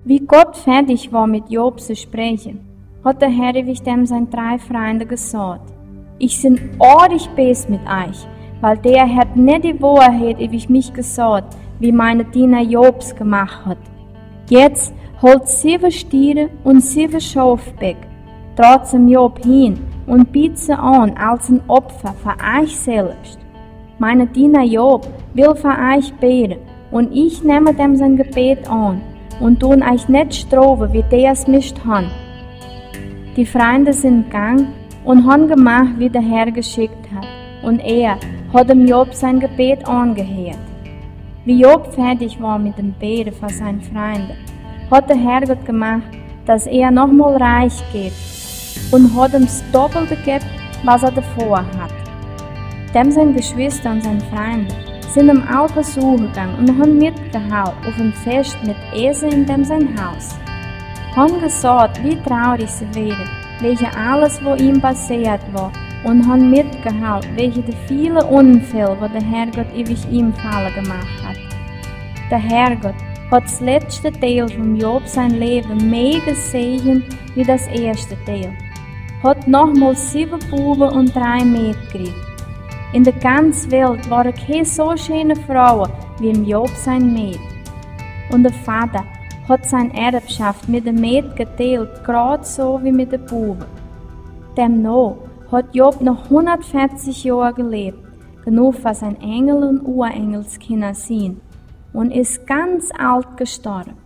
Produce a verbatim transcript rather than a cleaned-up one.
Wie Gott fertig war mit Job zu sprechen, hat der Herr ewig dem sein drei Freunde gesagt: Ich sin orig bees mit euch, weil der hat net die Wahrheit ewig mich gesagt, wie meine Diener Jobs gemacht hat. Jetzt holt sieben Stiere und sieben Schafbeck, trotzdem Job hin und biet se an als ein Opfer für euch selbst. Meine Diener Job will für euch beten und ich nehme dem sein Gebet an und tun euch net strafen, wie der es mischt han. Die Freunde sind gang und han gemacht, wie der Herr geschickt hat, und er hat dem Job sein Gebet angehört. Wie Job fertig war mit dem Beten für sein Freunde, hat der Herrgott gemacht, dass er nochmal reich geht und hat ihm das Doppelte gebt, was er davor hat. Dem sein Geschwister und sein Freunde sind ihm auch besuchen gegangen und han mitgehaut auf ein Fest mit Essen in dem sein Haus. Han gesagt, wie traurig sie wären, welche alles, wo ihm passiert war, und han mitgehaut, welche die viele Unfälle, wo der Herrgott ewig ihm falle gemacht hat. Der Herrgott hat das letzte Teil vom Job sein Leben mehr gesegnet wie das erste Teil. Hat nochmal sieben Buben und drei Mäd gekriegt. In der ganzen Welt war keine so schöne Frau wie im Job sein Mäd. Und der Vater hat sein Erbschaft mit der Mäd geteilt, grad so wie mit der Buben. Demno hat Job noch hundertvierzig Jahre gelebt, genug für sein Engel und Urengelskinder sein, und ist ganz alt gestorben.